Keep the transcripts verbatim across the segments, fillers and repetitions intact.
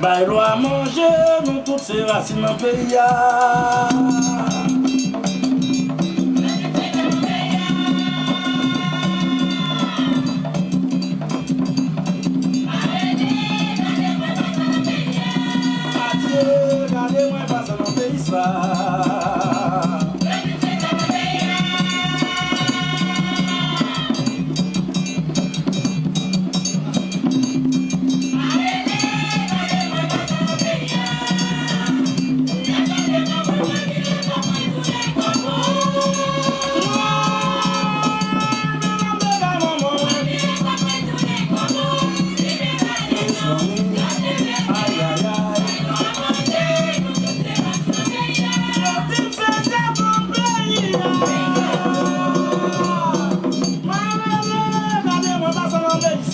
Bay lwa manje, nou tout se rasin nan peyi a. Adye, gade mwen pase nan peyi sa.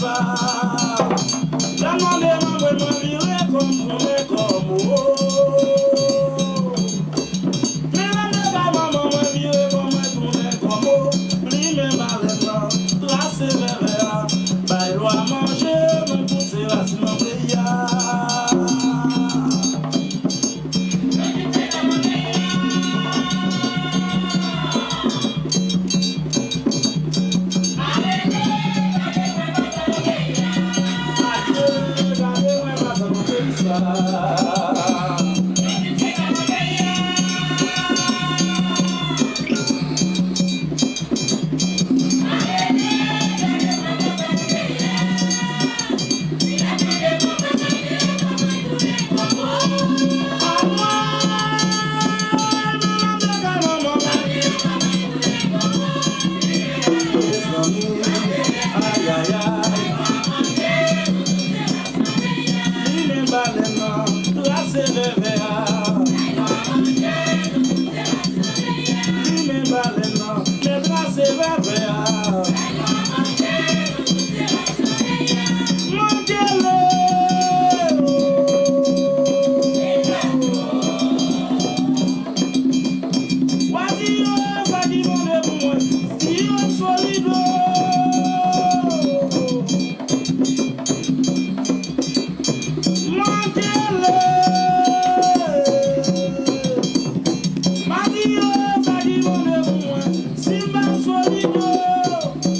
Sa. Lè m mande manmwèl mwen vire kò m tounen kò m, o. Men lè m te bay manman mwen vire kò mwen tounen kò m, o. Plimen balèn nan, trase vèvè a, bay lwa manje, nou tout se rasin nan peyi a. Limen balèn nan, trase vèvè a. Limen balèn nan, men trase vèvè a. Manke le. Wa di yo sa ki mande pou mwen. Si yo solid o. Manke le. Ma di yo sa ki mande pou mwen. Simba solid o.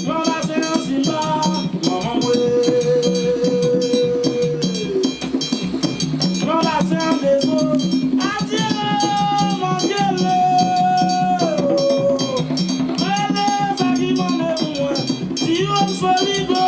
Mwen pase nan Simba. Manman mwen. Nan basen an dezo. Adye, manke le. Rele sa ki mande pou mwen. Ti yo m solid o.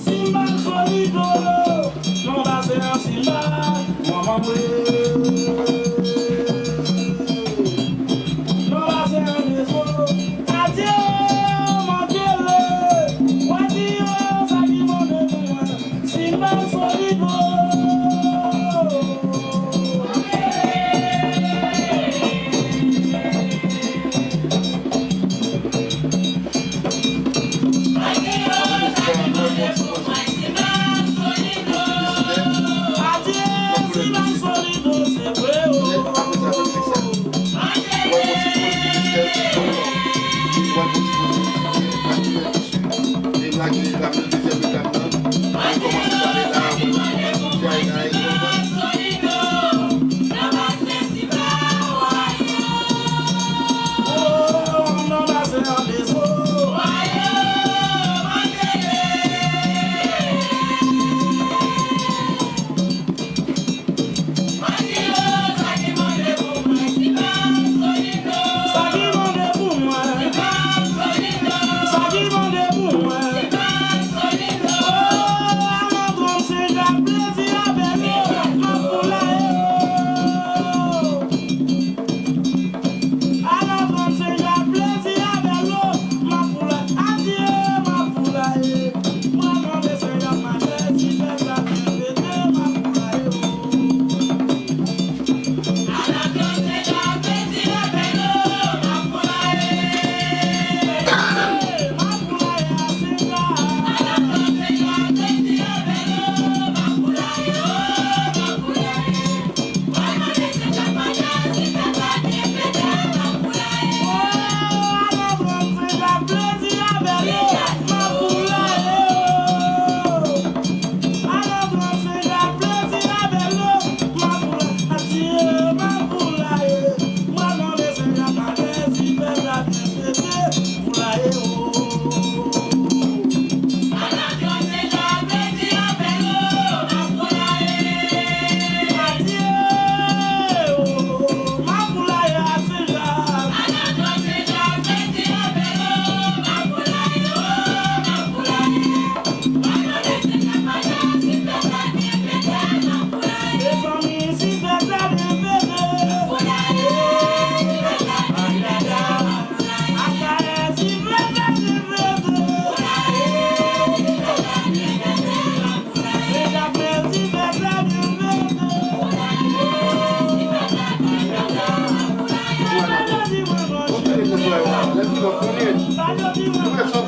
Simba solido, nan basen an Simba, manman mwen. Nan basen an dezo, adye, manke le. Wa di yo sa ki mande pou mwen. Simba solido.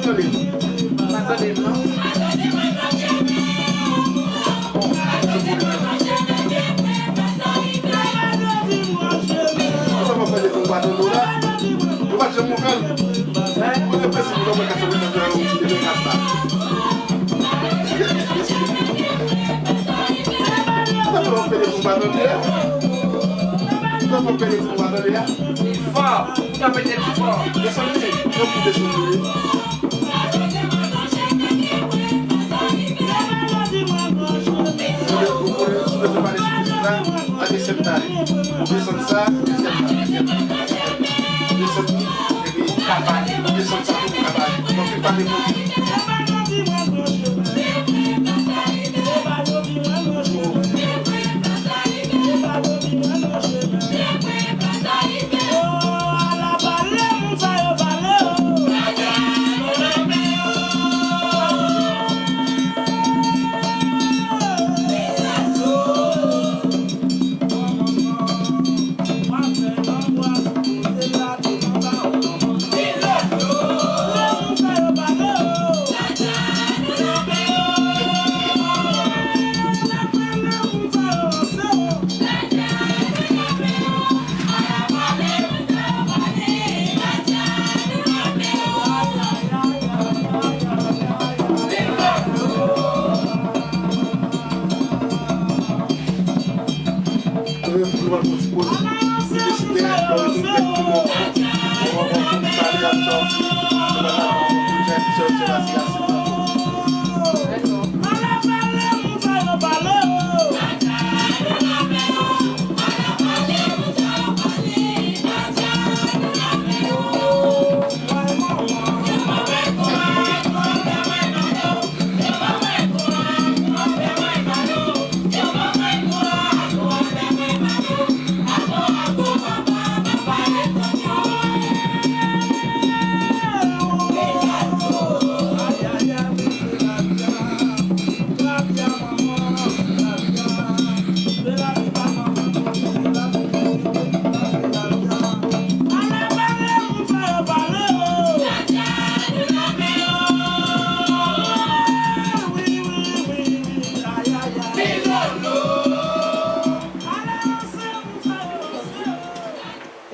Tande. Pa tande m, non. Sa mwen fè depi m pa tande w la. Ou pa t janm ouvè l. Kote prensip ou nan mwen ka sòti nan yon ti de kat la. Sa fè w pede pou w pa tande a. Sa fè w pede pou w pa tande a. Fò. Ou ka pede pi fò. Desann li. Yon kou desann li. Ou konnen, ou konnen, si w bezwen pale sou mizik la, a desann sa, desann sa, desann sa. Desann li, epi ou ka pale. Desann sa pou ou ka pale. Donk, li pale pou ou. Pou nou pran yon ti poz, nou deside, nou retounen pou nou pale ak sa, nou pale ak sa, se pa si la se pa.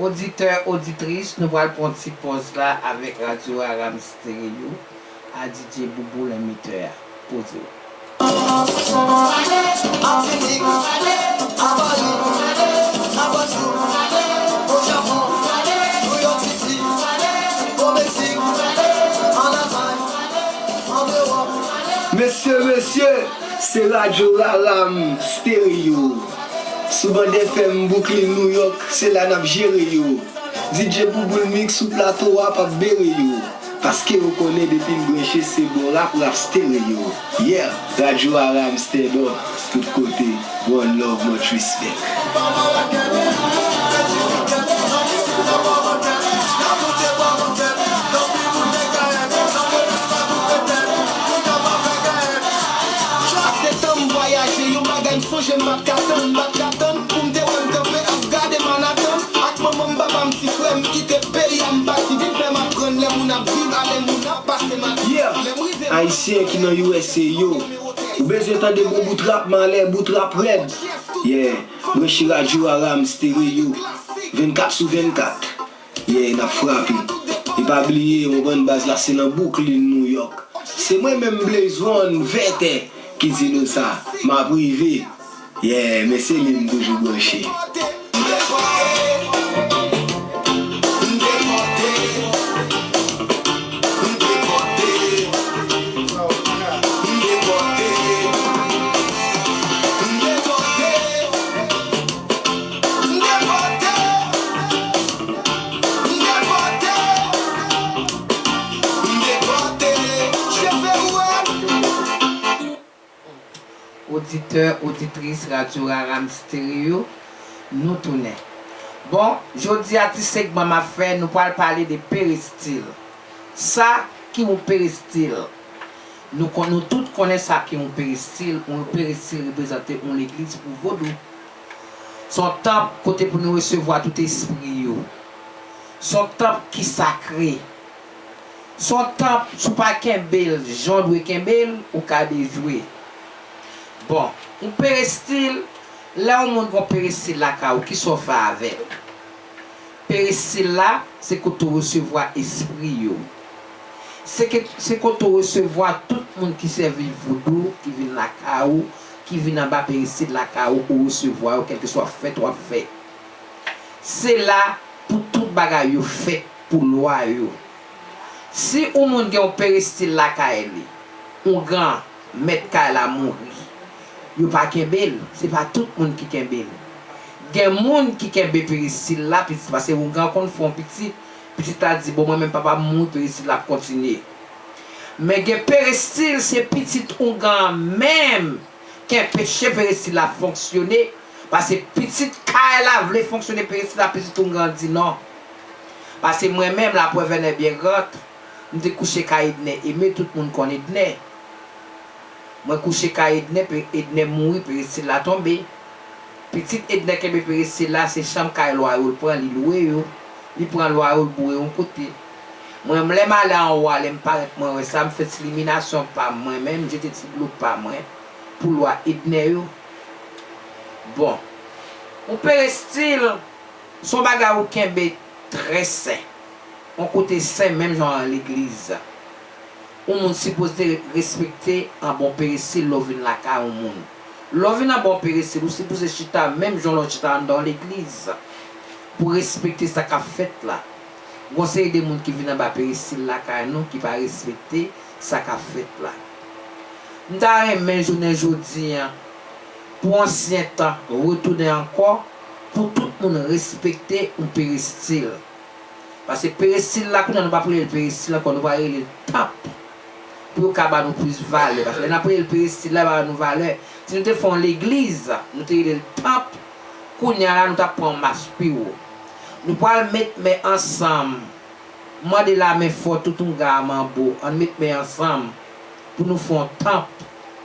Oditè, oditris, nou pral pran ti pòz la avèk Radyo Aram Stereo a D J Bouboul, enmitè a. Poze w. Mesye, mesye, se Radyo Aram Stereo. Sou Band F M Brooklyn, New York, se la n ap jere yo. D J Bouboul Mix sou plato a p ap bere yo. Paske yo konnen depi n branche se bon rap, rap stereo. Yeah, Radyo Aram Stereo, tout kote, one love, much respect. Chak de tan m vwayaje, yon bagay m sonje m pa t ka tann, m pa t ka tann. Pou m te wè m kanpe ap gade Manhattan. Ak manman m, papa m, ti frè m, m kite peyi a, m pati vin fè m aprann lè moun ap viv a, lè moun ap pase maten. Yeah. Lè m rive Ayisyen ki nan U S A yo, ou bezwen tande bon bout rap, malè, bout rap rèd. Yeah, branche Radyo Aram Stereo, vennkat sou vennkat. Yeah, n ap frape. E pa bliye, yon bann baz la se nan Brooklyn, New York. Se mwen menm Blaze One, vètè, ki di nou sa. M ap rive. Yeah, men se li m toujou branche. Oditè, oditris Radyo Aram Stereo, nou tounen. Bon, jodi a ti segman m ap fè, nou pral pale de peristil. Sa ki yon peristil? Nou kon-, nou tout konnen sa ki yon peristil. Yon peristil reprezante yon legliz pou vodou. Se yon tanp kote pou nou resevwa tout espri yo. Se yon tanp ki sakre. Se yon tanp, si w pa kenbe l jan w dwe kenbe l, ou ka dejwe. Bon, yon perestil, lè yon moun gen yon perestil lakay ou, kisa w fè avè l? Perestil la, se kote w resevwa espri yo. Se ke, se kote w resevwa tout moun ki sèvi vodou, ki vin lakay ou, ki vin anba perestil lakay ou, ou resevwa yo, kèlkeswa fèt w ap fè. Se la pou tout bagay yo fèt, pou lwa yo. Si yon moun gen yon perestil lakay li, oungan mèt kay la mouri, yo pa kenbe l, se pa tout moun ki kenbe l. Gen moun ki kenbe perestil la, pitit, paske oungan konn fè yon pitit, pitit la di, bon, mwen menm papa m mouri, perestil la ap kontinye. Men gen perestil, se pitit oungan an menm ki anpeche perestil la fonksyone, paske pitit kay la vle fonksyone, perestil la, pitit oungan an di non. Paske mwen menm, la preuve en est bien grande, m te kouche kay Ednè Eme, tout moun konn Ednè. Mwen kouche kay Ednè, pe- Ednè mouri, perestil la tonbe. Pitit Ednè kenbe perestil la, se chanm kay lwa yo l pran, li lwe yo. Li pran lwa yo, l boure yon kote. Mwen, lè m ale anwo a, lè m parèt, mwen wè sa, m fè ti liminasyon pa m, mwen menm, m jete ti dlo pa mwen, pou lwa Ednè yo. Bon. Yon perestil, se yon bagay ou kenbe trè sen. Yon kote sen, menm jan an legliz. Yon moun sipoze respekte anba yon perestil lè w vin lakay yon moun. Lè w vin anba yon perestil, ou sipoze chita menm jan lè w chita anndan yon legliz pou respekte sa k ap fèt la. Gon seri de moun ki vin anba perestil lakay nou ki pa respekte sa k ap fèt la. M ta renmen jounen jodi a, pou ansyen tan retounen ankò, pou tout moun respekte yon perestil. Paske perestil la, kounye a nou p ap rele l perestil ankò, nou pral rele l tanp. Pou yo ka ba nou plis valè. Paske lè n ap rele l perestil la, pa ba nou valè. Si nou te fè yon legliz, nou te rele l tanp, kounye a la, nou t ap pran yon mach pi wo. Nou pral met men ansanm, mande lamen fò tout oungan a manbo, ann met men ansanm pou nou fè yon tanp.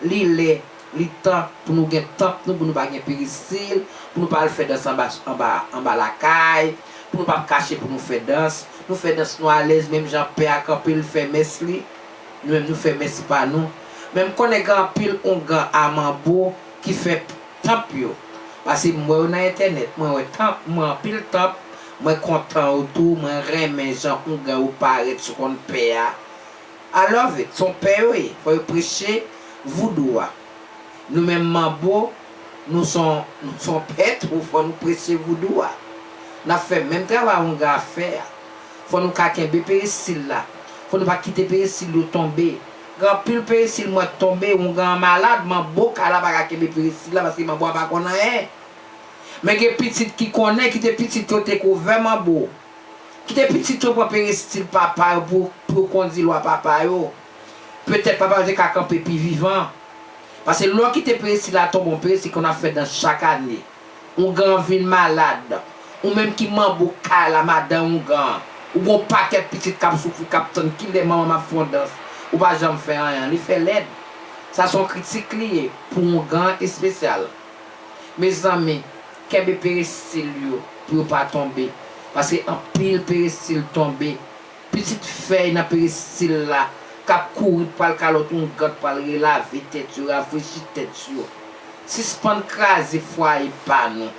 Li lè, li tan pou nou gen tanp nou, pou nou pa gen perestil, pou nou pa al fè dans anba, anba, anba lakay, pou nou pa ap kache pou nou fè dans. Nou fè dans nou alèz, menm jan pè a kanpe, l fè mès li, nou menm nou fè mès pa nou. Men m konnen gen anpil oungan a manbo ki fè tanp yo. Paske m wè yo nan entènèt, mwen wè tanp, mwen anpil tanp, mwen kontan yo tou, mwen renmen jan oungan yo parèt sou kont pè a. I love it. Se yon pè yo ye. Fò yo preche voudou a. Nou menm manbo, nou se yon, nou se yon pè tou, fò nou preche voudou a. N ap fè menm travay oungan ap fè a. Fò nou ka kenbe perestil la. Fò nou pa kite perestil yo tonbe. Gen anpil perestil mwen tonbe, oungan an malad, manbo kay la pa ka kenbe perestil la paske manbo a pa konn anyen. Men gen pitit ki konnen, kite pitit yo te kouvè manbo. Kite pitit yo pran perestil papa yo pou, pou yo kondi lwa papa yo. Petèt papa yo te ka kanpe pi vivan. Paske lè w kite perestil la tonbe, yon perestil konn ap fè dans chak ane. Oungan an vin malad. Ou menm ki manbo kay la, madan oungan an. Ou gen yon pakèt pitit k ap soufri, k ap tann kilè manman m ap fè yon dans. Ou pa janm fè anyen. Li fè lèd. Sa se yon kritik li ye pou oungan an espesyal. Mezanmi, kenbe perestil yo pou yo pa tonbe. Paske anpil perestil tonbe. Pitit fèy nan perestil la k ap kouri pral kalòt oungan, pral relave tèt yo, rafrechi tèt yo. Sispann kraze fwaye pa nou,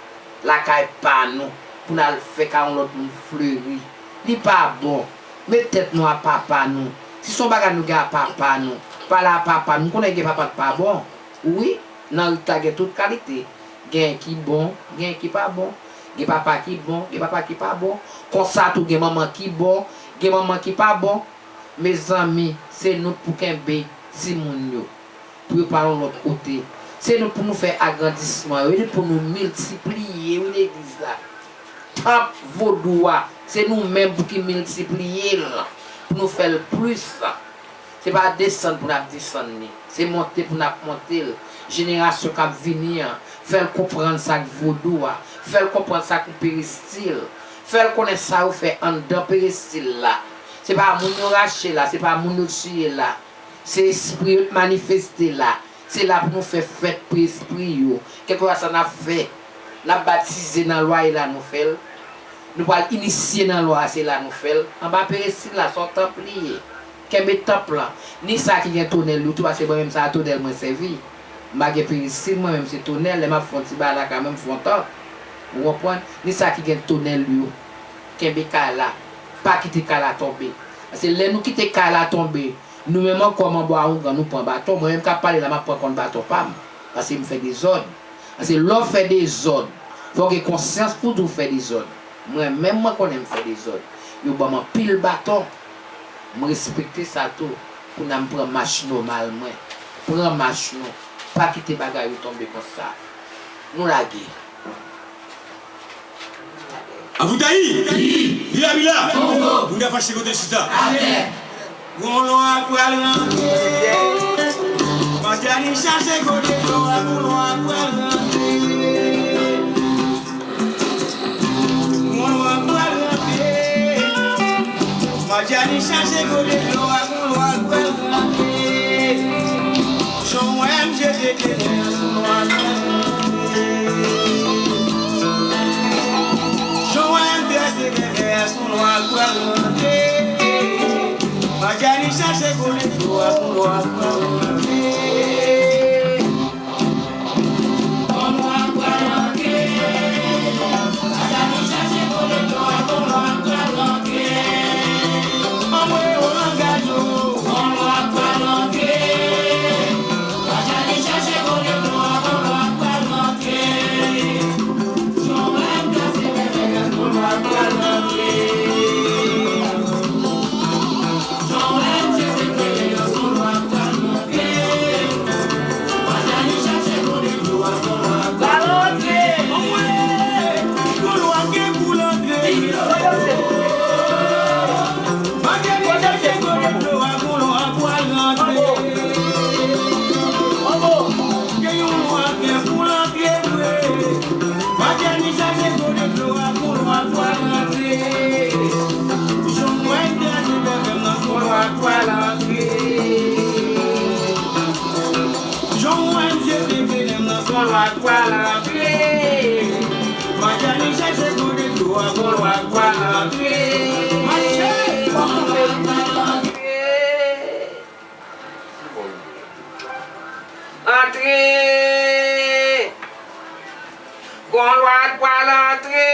lakay pa nou, pou n al fè kay yon lòt moun fleri. Li pa bon. Met tèt nou a papa nou. Si se yon bagay nou gen a papa nou, pale a papa nou. M konnen gen papa k pa bon. Wi, nan rit la gen tout kalite. Gen ki bon, gen ki pa bon. Gen papa ki bon, gen papa ki pa bon. Konsa tou gen manman ki bon, gen manman ki pa bon. Mezanmi, se nou k pou kenbe timoun yo, pou yo pa yon lòt kote. Se nou pou nou fè agrandisman yo, e pou nou miltipliye, wi, legliz la. Tanp vodou a, se nou menm pou ki miltipliye l, pou nou fè l plis. Se pa desann pou n ap desann li, se monte pou n ap monte l. Jenerasyon k ap vini an, fè l konprann sa k vodou a, fè l konprann sa k yon perestil, fè l konnen sa yo fè anndan perestil la. Se pa moun yo rache la, se pa moun yo tiye la. Se espri yo k manifeste la. Se la pou nou fè fèt pou espri yo. Kèlkeswa sa n ap fè, n ap batize nan lwa, e la nou fè l. Nou pral inisye nan lwa, se la nou fè l. Anba perestil la, se yon tanp li ye. Kenbe tanp lan. Ni sa ki gen tonèl li tou, paske mwen menm sa a tonèl mwen sèvi. M pa gen penisil, mwen menm se tonèl, lè m ap fè yon ti bagay lakay mwen, m fè yon tanp. Ou konprann? Ni sa ki gen tonèl li yo. Kenbe kay la. Pa kite kay la tonbe. Paske lè nou kite kay la tonbe, nou menm ankò manbo a oungan, nou pran baton. Mwen menm k ap pale la, m ap pran konn baton pa m. Paske m fè dezòd. Paske lè w fè dezòd, fò w gen konsyans pou di w fè dezòd. Mwen menm, mwen konnen m fè dezòd. Yo ban m anpil baton. M respekte sa tou. Kounye a m pran mach nòmal mwen. Pran mach nou. Pa kite bagay yo tonbe konsa. Nou lage. Avoutayi! Bila bila! Moun ka fache kote chita. Gon lwa pral rantre. Madjani chache kote lwa, gon lwa pral rantre. Gon lwa pral rantre. Madjani chache kote lwa, gon lwa pral rantre. Jan w wè m jete vèvè a sou lwa pral rantre. Jan w wè m trase vèvè a sou lwa pral rantre. Madjani chache kote lwa, gon lwa pral rantre. Gon lwa pral rantre. Madjani chache kote lwa, gon lwa pral rantre. Anmwe o langaj yo. Gon lwa pral rantre. Madjani chache kote lwa, gon lwa pral rantre. Jan w wè m trase vèvè a, gon lwa pral rantre. Madjani chache kote lwa, gon lwa pral rantre. Jan w wè m trase vèvè m nan, gon lwa pral rantre. Jan w wè m jete vèvè m nan, gon lwa pral rantre. Madjani chache kote lwa, gon lwa pral rantre. Mache, gon lwa pral rantre. Antre! Gon lwa pral antre!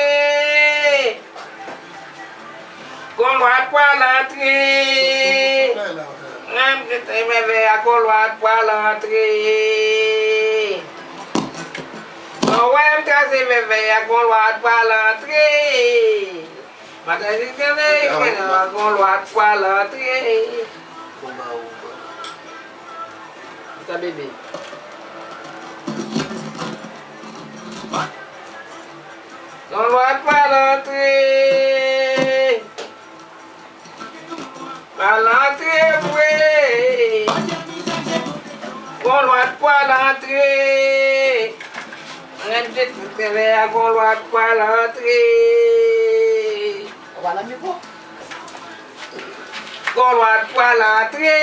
Gon lwa pral antre! Menm ki te vèvè a, gon lwa pral antre! Bon, wè m trase vèvè a, gon lwa pral antre! Madanm Jilkène, gon lwa pral antre. Sa bebe. Gon lwa pral antre. Pral antre vre. Gon lwa pral antre. Mwen te tout lè a, gon lwa pral antre. Gon lwa pral antre.